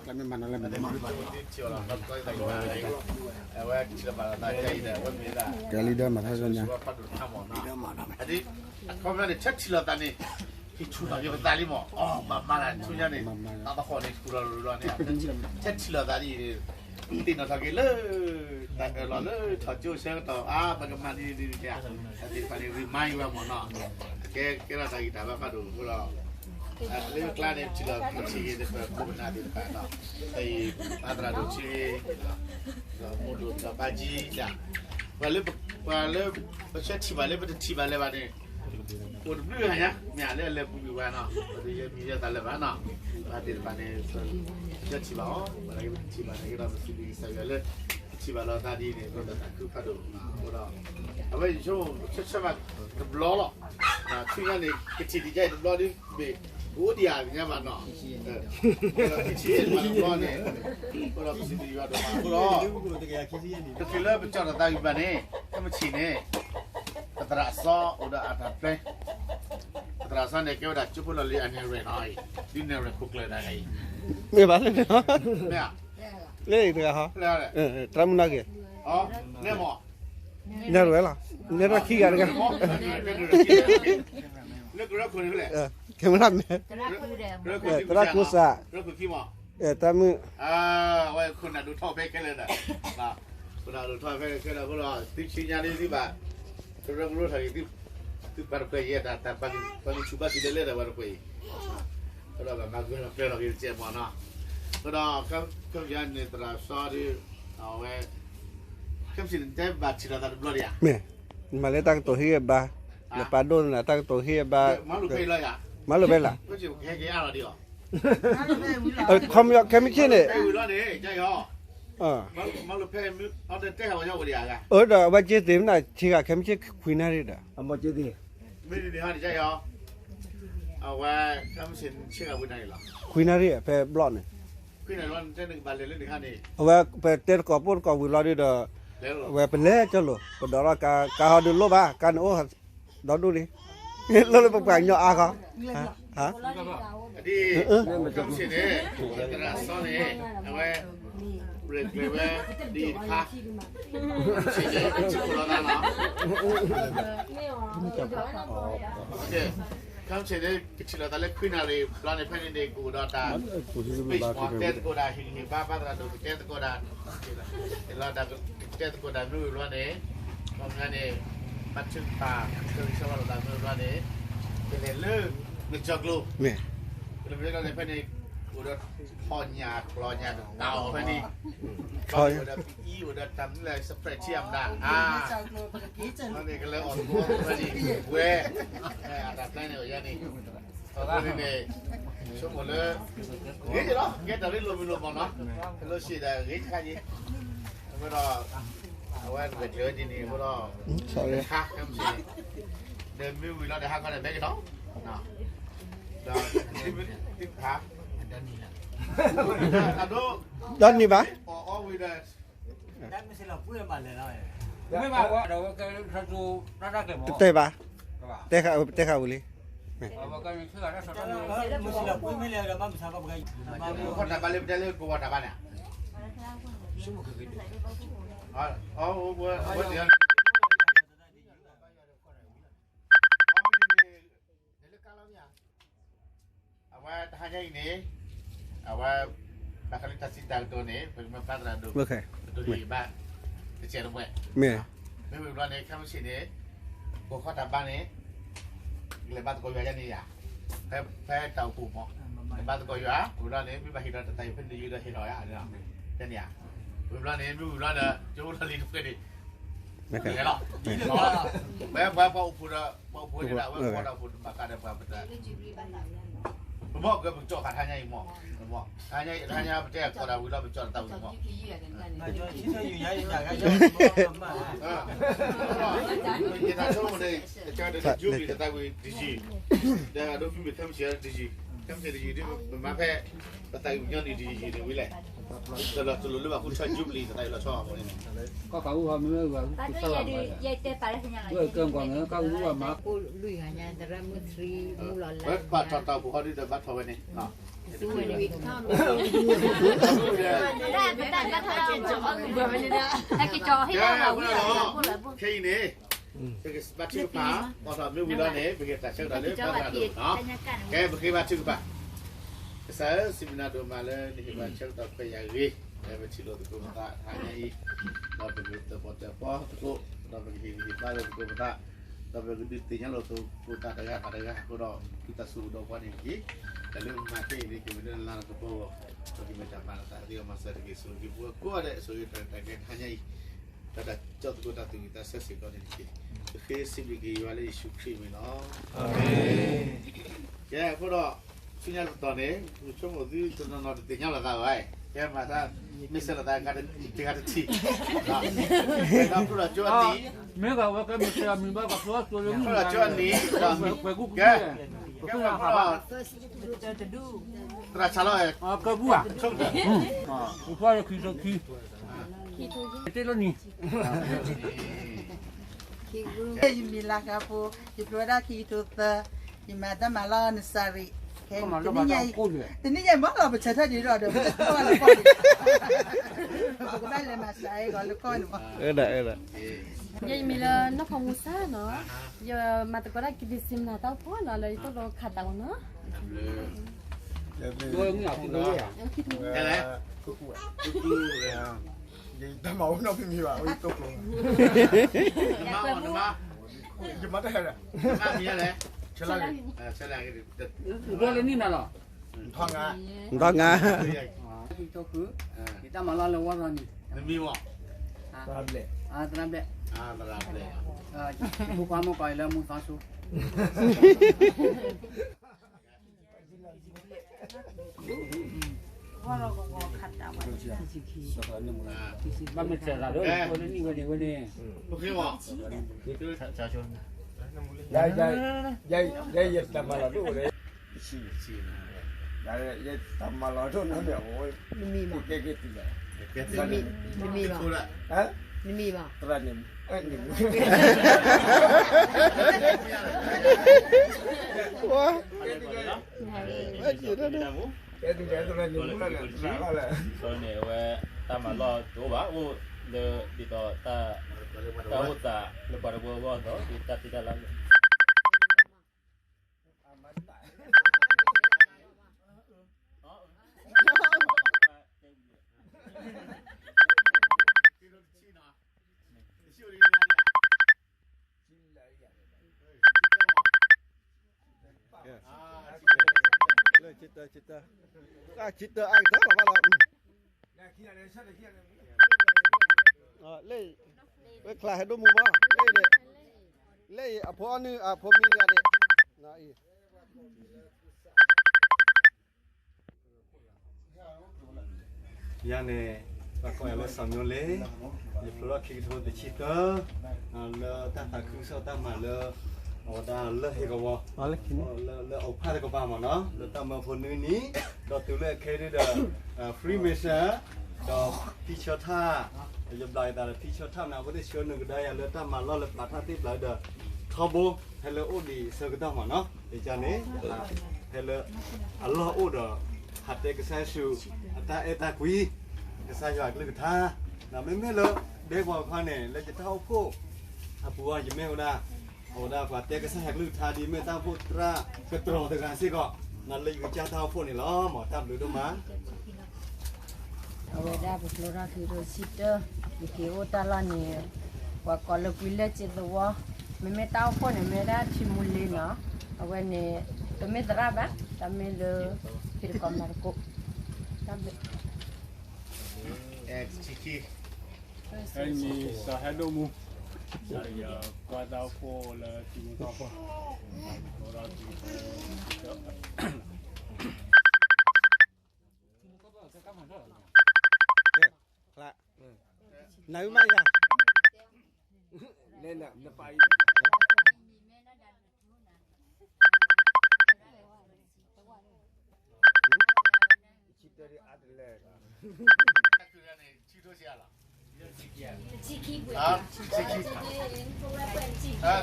မ့ၢ်မၤနၤလၢမနုၤမး, အဝဲထံၣ်လီၤဘၣ်လီၤသးခဲအံၤဒီး အဝဲမ့ၢ်ဒၣ် ကဲလံဒီးမၤထါညါ, အခီပညီန့ၣ် ဆၢထံၣ်လီၤသးန့ၣ် ဟံးဆူၣ်ထီၣ်က့ၤပသးလံမး, အီ ဘၣ်မၤလၢဆူညါန့ၣ် တၢ်သဟီၣ်န့ၣ် ထူၣ်လီၤရူၤလီၤန့ၣ် ဆၢထံၣ်လီၤသးဒ်အံၤန့ၣ် သ့ၣ်နီၣ်ထီၣ်က့ၤလၢ တၢ်အၢၣ်လီၤလၢထီၣ်ကၠိဆၢကတီၢ် အါ ပကမၤဒ်န့ၣ်ဒ်န့ၣ် တၢ်သ့ၣ်တဖၣ်န့ၣ် remind ဝဲမးနီၤ, အကဲကဲထီၣ်တၢ်ဂံၢ်တၢ်ဘါဖးဒိၣ်အဃိဒီး လၢကျါန့ၣ် ပထံၣ်လီၤပထံၣ်ဂ့ၤသပှၢ်ခိၣ်ပနၢ်သ့ၣ်တဖၣ်ဒီး အံၤ ဘၣ်သရၣ်ဒိၣ်ထံဂ့ၤ ဒီးမိၢ်ဒိၣ်ဒီးဘါကံဒၣ် ပှၤလၢ ပှၤလၢ ပဆၢထံၣ်ဘၣ်လၢပတထံၣ်ဘၣ်လၢၤဘၣ်န့ၣ် အိၣ်တဘျုးဂၤညါ မ့ၢ်လၢအလဲၤပူၤကွံာ်ပှၤနီၤ ပတယဲၢ်မံၤယဲၢ်သးလၢၤဘၣ်နီၤ ပှၤသ့ၣ်တဖၣ်န့ၣ် ပဆၢထံၣ်ဘၣ်အီၤ ပှၤလၢပတထံၣ်ဘၣ်န့ၣ်ကဒီး ပစံးဘျုးကစၢ်ယွၤလၢ ပထံၣ်ဘၣ်လီၤသးဒ်န့ၣ် ပတၢ်သးခုဖးဒိၣ်အဃိဒီး အဝဲယဆိကမိၣ်ဆၢဆၢဘၣ်တဘျီလီၤ ဆူညါန့ၣ် ကထံၣ်ဒံးကါအံၤတဘျီဒ်ဘ့ၣ် ကအိၣ်ဒံးဧါသ့ၣ်ညါဘၣ်နီၤ ကထံၣ်ဒံးတဘျီန့ၣ် အဃိဒီးပစံးဘျုးယွၤဒိၣ်မးအဃိဒီး တချုးလၢပကၠီၣ်တၢ်သးဝံၣ်ဘၣ်န့ၣ် ခဲမုၢ်ဆ့ၣ်န့ၣ် ပသရၣ်စီအိၣ်ဒီးအတၢ်ပျဲ ပသရၣ်စီန့ၣ် ကဲဝဲဒၣ်ကၠိဖိလီၢ်လံၤအနဲၣ်ရွဲၣ်နီၤအံၤ ဒ်နဲၣ်ရွဲၣ်ခိၣ်ကျၢၢ်တဂၤအံၤ မ့ၢ်ဘၣ်လၢန့ၣ် မ့ၢ်ဧါ လၢတဂၤဟီ တရၣ်မုၢ်နီၢ်က့ၤ နဲၣ်မး နဲၣ်ရွဲၣ်လီၤ နဲၣ်တၢ်ခံဂၤတဂၤ လၢကရၢခိၣ်န့ၣ်ဖဲလဲၣ် ကဲမ့ၢ် သရၣ်ခိၣ်စး သရၣ်မုၢ် ဝဲခိၣ်နၢ်ဒိၣ်ထီၣ်ဖဲခဲလၢာ်ဒီး ခိၣ်နၢ်ဒိၣ်ထီၣ်ဖဲခဲလၢာ်အဃိဒီး သုဆူညါဒ်သုဘၣ် ကရၢကရိထီၣ်က့ၤ သုပှၤတဖုအံၤ တၢ်ပှၤကဆူးဘၣ်စံးလၢလၢဒီးပှၤတဖုအံၤ အဃိဒီးဘၣ်မၤဂၢၢ်လီၤကျဲလီၤက့ၤတစဲးမီၤနီၤ အဃိဒီး ခဲမုၢ်ဆ့ၣ်န့ၣ် သရၣ်စီဒီး အဝဲ ခဲမုၢ်ဆ့ၣ်န့ၣ် တဲဘၣ်ထံၣ်လီၤသးတဘျီဒံးဧါ မ့ၢ် မၤလၢတၢ်ကတိၤဟ့ၣ်အဘါ လၢပာ်ဒိၣ်နၤတၢ်ကတိၤဟ့ၣ်အဘါ မၤလိာ်ဖဲအံၤလီၤယၤ မၤလိာ်ဖဲလၢ ဟဲက့ၤအါလီၤဒံးအီၤ ခီမီ ခဲမုၢ်ဆ့ၣ်န့ၣ် တဲဝံၤလီၤန့ၣ် ကၢ်ယီၤ မၤလိာ်ဖဲ အီၤတဲတဲဟးဝဲညါအိၣ်ဒံးဧါ အၢဒီးအဝဲက့ၤသ့ၣ်မနၤဆ့ဂၤ ခဲမုၢ်ဆ့ၣ်ခွံနၣ်ရံၣ်ဒီး အမ့ၢ်န့ၣ်ဟီန့ၣ် ကၢ်ယီၤ အဝဲ ခဲမုၢ်ဆ့ၣ်ဆ့ဂၤဝံၤနၣ်ရံၣ်လီၤ ခွံနၣ်ရံၣ်ဖဲဘျီၣ်န့ၣ် ခွံနၣ်ရံၣ်လီၤ တဲနကဘၣ်လဲၤလၢန့ၣ်ခါန့ၣ် အဝဲပတဲသကိးပိၢ်သကိးဝံၤလီၤဒုဒီး အဝဲပလဲၤကၠီလိၤ ပဒိးထီၣ်ကါ ကါဟီဒုလိၣ်ဘၣ် ကါန့ၣ်အိၣ်ဒီဒူၣ်လံ လိၣ်လၢပပှၤကညီအါခီ ဒ် ခဲမုၢ်ဆ့ၣ်န့ၣ် သရၣ်စီန့ၣ် အဝဲ ရဲၣ်ကျဲၤဝဲ ဒ်အံၤတခါ ဆ့ၣ်န့ၣ် ပထံၣ်ခိၣ်လီၤသးလီၤ ခဲမုၢ်ဆ့ၣ်န့ၣ် ကထံၣ်လိာ်သးလၢခွံနၣ်ရံၣ်ဘျီန့ၣ် ဖဲန့ၣ်န့ၣ် ကအိၣ်ဒီးတၢ် speech မ့ၢ်တဲသကိးတၢ်ဟ့ၣ်ဂံၢ်ဟ့ၣ်ဘါ ဘၣ်သရၣ်ဒိၣ်ကတဲသကိးတၢ် လီၤတၢ်ကတဲသကိးတၢ် မ့ၢ်ဝံၤဘျီန့ၣ် ခီပညီန့ၣ် ဘၣ်ထုကဖၣ် ဆၢဂ့ၤဆၢဝါလိာ်သး မ့ၢ်ဝံၤဘျီန့ၣ် ကလဲၤလၢ မုၢ်ကၠီၤကျိၤ ကလဲၤလၢမုၢ်ကၠီၤကျိၤန့ၣ် ဖဲန့ၣ် အိၣ်ဒီး ဖီၣ်ညၣ်ကျီၢ်ညၣ်တတၢ်အီၣ်ဖဲန့ၣ် အိၣ်ဒီးပအံၤ အိၣ်ဒီးတၢ်မနုၤလဲၣ် စပဲးထံအမတၤ အါ န့ၣ်ကလဲၤအီၣ်တဘိဖဲန့ၣ် ဝဲ အတၢ်ပျဲန့ၣ်အိၣ်ယါန့ၣ် အဃိန့ၣ်န့ၣ် ဆိကမိၣ်လၢ ဂ့ၤက့ၤလီၤ ကဲတၢ်လၢလိၣ်မုာ်လိၣ်မီၢ်နီၤ လၢဆံးဒၣ်ဂ့ၤတခါယံၤ အဃိဒီး အဝဲတဂဲၤကျၢၤဝဲဒ်န့ၣ်အဃိဒီး တခါ ခဲမုၢ်ဆ့ၣ်န့ၣ် ဒီးမ့ၢ်ဝံၤလီၤဒီးဟးခီန့ၣ် ဘဲက့ၤဒီး ဒီး သုဖး အဒိ ဒီးန့ၣ်ဘၣ် အီၣ်အီဝံၤဒီး တတဲဘၣ် တဲဃာ်ဝံၤလံ ခီၣ်တၢ်ဘါလၢပတဲလၢကဝီၤတၢ်ဘါန့ၣ် အဝဲတဟါညါအံၤန့ၣ် အဝဲ ဘၣ်ဃးလၢတၢ်စံးတၢ်ကတိၤန့ၣ် ပကမၤဘၣ်သရၣ်ဒိၣ် ကတိၤဟ့ၣ်ဘါ တစဲးတမှဲ မ့ၢ်ဝံၤဘျီန့ၣ် ခဲမုၢ်ဆ့ၣ်န့ၣ် ကိးခီၣ်တၢ်ဘါန့ၣ် ကလဲၤဘါသကိးယွၤယါန့ၣ်ယါ ဖဲတၢ်အိၣ်ဖှိၣ်မး လဲၤဘါသကိးယွၤ ဝံၤဘျီန့ၣ် မ့ၢ်ဘၣ်ဟ့ၣ်ဒီးတၢ်သးဝံၣ်ဖဲန့ၣ်ယုၢ်ဒီးဟ့ၣ်လီၤယါ တဲန့ၣ်ယါ ဝံၤဘျီန့ၣ် မ့ၢ်ဝံၤဘျီဒီး ကၠိဖိလီၢ်လံၤတဖုန့ၣ် လဲၤလီၤ ဝဲပှၤပှၤအိၣ်ဖှိၣ်ဒီး ပှၤအိၣ်ဖှိၣ်န့ၣ်ဒီး အဝဲပှၤတၢ်အိၣ်ဖှိၣ်တဘၣ်ဃးဒီးပှၤပတၢ် ပမ့ၢ်ကပကၠီၣ်ဃာ်တဟါညါအံၤမ့ၢ် တဟါညါအံၤ တဟါညါပတဲကိးတၢ်ဝံၤလီၤ ပကၠီၣ်တၢ်သးဝံၣ်မ့ၢ် ယတၢ်ဆိကမိၣ်န့ၣ် ကၠီၣ်တၢ် Jubilee တၢ်သးဝံၣ်တယံၤ ဒီးအဒိ မ့မ့ၢ်ခဲမုၢ်ဆ့ၣ်တယံၤ ခဲမုၢ်ဆ့ၣ်တယံၤဒ် ပမၤဖဲ ပသးဝံၣ်ညီနုၢ်တယံၤန့ၣ်ဝံၤလဲၣ် တလီၤတလိၣ်လၢဘၣ်ဃုထၢ Jubilee တၢ်သးဝံၣ်လီၤဆီအဃိန့ၣ် ကီၢ်ပူၤဟီမ့ၢ်ဝဲ ကီၢ်ပူၤမ့ၢ် ပှၤထီၣ်တၢ်အိၣ်ဖှိၣ်ဟီဒ်ဒီးဘၣ်ထီၣ်ဝဲန့ၣ် ခဲအံၤန့ၣ် ပကဘါထုကဖၣ်, အိးထီၣ်မ့ၢ်ဝံၤလီၤန့ၣ် ပကတၢ်ဆၢကတီၢ်လၢဘါသရၣ်ဒိၣ်နီၤ. ကဲ ပကဘါထုကဖၣ်. ကစၢ်ဧၢ စံးဘျုးနၤဒိၣ်မးလၢနဟ့ၣ်ပှၤဆၢကတီၢ်ခွဲးယာ်ဂ့ၤ, လၢပထံၣ်လိာ်သကိးပသးတဟါညါအံၤ, ဒီးပကသပှၢ်တၢၢ်ပီသကိး, ဒီးပကဟ့ၣ်ဂံၢ်ဟ့ၣ်ဘါလိာ်သကိးပသး, ဒီးပကဒုးသ့ၣ်ညါလိာ်သကိးပသးတဂၤဘၣ်တဂၤအဃိဒီး သုတၢ်ဆိၣ်ဂ့ၤဒီးပှၤန့ၣ်တက့ၢ်. တၢ်လၢပမၤခဲအံၤန့ၣ် ကမ့ၢ်လၢနလၤနကပီၤအဂီၢ်, ပကမ့ၢ်တၢ်မၤလၢတၢ်သ့အီၤမၤစၢၤတက့ၢ်. ဆိၣ်ဂ့ၤပှၤကိးဂၤဒဲး, ဆိၣ်ဂ့ၤတၢ်ကဲတဟါညါအံၤ, တၢ်ကၠီသကိးတၢ်သူၣ်ဝံၣ်သးဆၢစ့ၢ်ကီးန့ၣ်တက့ၢ်. ပဃ့စံးဘျုးက့ၤယွၤလၢယ့ၣ်ၡူးခရံာ်အမံၤလီၤ. အၤမ့ၣ်. ကဲ အဃိဒီး ဆူညါတတီၤန့ၣ် ပဆိကမိၣ်သုတနီၤနီၤတသ့ၣ်ညါလိာ်သးဘၣ်, ကဲမၤတၢ် မ့ၢ်စဲးလိာ်သးကါတထံၣ်, ဒီးဖျိဒီးကၠိအနံၤ, မ့ၢ်ဂ့ၤဝဲကဲမ့ၢ်စဲးအမံၤဘၣ် ပဖျိအစိၤလၢမုၢ်နၤ, ဖျိဒီးကၠိအနံၤ, ဒီးမ့ၢ်ကဲ, ကဲမၤဖျိဒီး သရၣ်ဆၣ်လီၤ, ကဲပူၤဧါ, ပဖျိဒီးခံစိခံ, တ့လီၤနံၤ, ယမံၤလၢကါဖိ, ယဖျိဝဲဒၣ်ခံကထိသၢ, ယမၤတၢ်မၤလီၢ်နစၤရံ, တနံၣ်ညါအံၤ, တနံၣ်ညါအံၤမ့ၢ်လီၤ ပဆၢထၢၣ်ဒံးဒီး ပကဘၣ်လဲၤ, ပကဘၣ်လဲၤမၤစၤအံၤဂီၤလၢကီၢ်န့ၣ်မး. ယမံၤလၢနီၢ်ဖီမူစၢ်နီၤ, ယမၤသကိးတၢ်ကံဒံစံမနၤတၢ်အိၣ်ဖှိၣ်နီၤ လၢယသိၣ်လိခးတၢ်မနီၤ. တၢ်မၤအိၣ်နီတမံၤဘၣ်, ယမၤ, ယမၤတၢ်, ဆဲးလၢနံၣ်နၤလီၤ, နထီၣ်ငါ, ယတၢ်မၤလီၢ်လၢဝီရီနံၤ, နမံၤဘၣ်, သရၣ်ဘျဲၣ်, သရၣ်ဘျဲၣ်, ဖိခွါမုၣ်ကီၤအံၤလၢမူသီဆူ ဘၣ်မ့ၢ်စဲးသးဒိၣ် ဝဲန့ၣ်ဝဲန့ၣ်, ယဲယတၢ်မၤလီၤဒိၣ်ဝဲ, ယတၢ်မၤလီၤဒိၣ်နီတမံၤ, နမံၤဘၣ်, နမံၤဘၣ်, သရၣ်န့ၣ်, ကဲသရၣ်န့ၣ်, န့ၣ်အဝဲ တၢ်မၤလီၢ်တအိၣ်ဘၣ်, အိၣ်လၢဒ်သိး တၢ်အိၣ်သးလၢပှၤတဝၢအဂီၢ်ဒီး တၢ်သ့တၢ်လၢ်လၢ လၢ တၢ်ခံတၢ်အါကတၢၢ်လီၤဘၣ်လီၤ, လၢ ဝဲချါဟဲဒိၣ်မူဘၣ်, လၢ လၢအံၤ အဖိအနုၢ် အဖိမံၤတဂၤန့ၣ်, အံၤ ယၤန့ၣ် ပှၤကိးယၤလၢစီၤမျိုးလ့, ယဖျိထီၣ်ခံကထိတဆံသၢ, လၢတၢ်သးခုကစီၣ်တၢ်မၤလၢ အဝဲဒၣ်လၢဟ့ၣ်ကဝီၤ, လၢအိၣ်ဖျဲၣ်တကပၤမ့ၢ်နီၤ, လၢတၢ်မၢဖိနွံနံၤ, ဒီးတုၤလၢအခဲဒၣ်ဒီး Freemason, ဒီးဖံဆၢထၣ်, ယဘျးယသးဒီးဖံဆၢထၣ်န့ၣ် အဝဲသ့ၣ်ဆှၢနုာ်ကဒါယၤလၢတၢ်မၤလီၢ်လၢပျၢၤထၣ်သ့ၣ်တဖၣ်ဒီး ထီဘိ ဟဲလၢအိၣ်ဒံးဆၢကတီၢ်မ့ၢ်နီၤ, ယကန့ၣ် ဟဲလၢအလီၢ်အိၣ်ဒီး ဟးတဲကစၢ်ယ့ၣ်ၡူး အတၢ်အဲၣ်တၢ်ကွံ, ကစၢ်ယွၤအကလုၢ်ကထါ, မ့မ့ၢ်လၢ ဒဲကဝီၤတခီန့ၣ် လၢယတၢ်အိၣ်ဖှိၣ်အပူၤအံၤ ယမ့ၢ်ဝဲဒၣ် အဝဲဒၣ်ပှၤတဲကစၢ်ယွၤကလုၢ်ကထါဒ်မ့ၢ်တၢ်အိၣ်ဖှိၣ်သရၣ်ကတြီၤတဂၤစ့ၢ်ကီး, လၢယကစၢ်တၢ်အိၣ်ဖှိၣ်န့ၣ်လီၤ. မ်တၢ်ဘျုးဒိၣ်မး အဝဲဒၣ်ပဖျိထီၣ်ခံကထိတဆံတၢ, ယက့ၤအိၣ်တၢ်လီၢ်န့ၣ် ပှၤကိးလၢကွံလၢစ့သဝီ, မ့မ့ၢ်တၢ်အိၣ်ဖှိၣ်န့ၣ် မ့ၢ်ဝဲဒၣ်ထံမူလ့နီၤ, အဝဲန့ၣ် တမ့ၢ်သရၣ်ဘၣ်, တၢ်မ့ၢ်လၢ ဖံးသကိးမၤသကိး, တၢ်ဘျုး အဲၣ်မံၤစီၤဟဲဒိၣ်မူ, ကွၢ်တၢ်အိၣ်ဖှိၣ်လၢထံမူသီ, နၤမ့ၢ်ယၤ, လဲၤနၤနပၢ်အံၤ, အါ, အါ,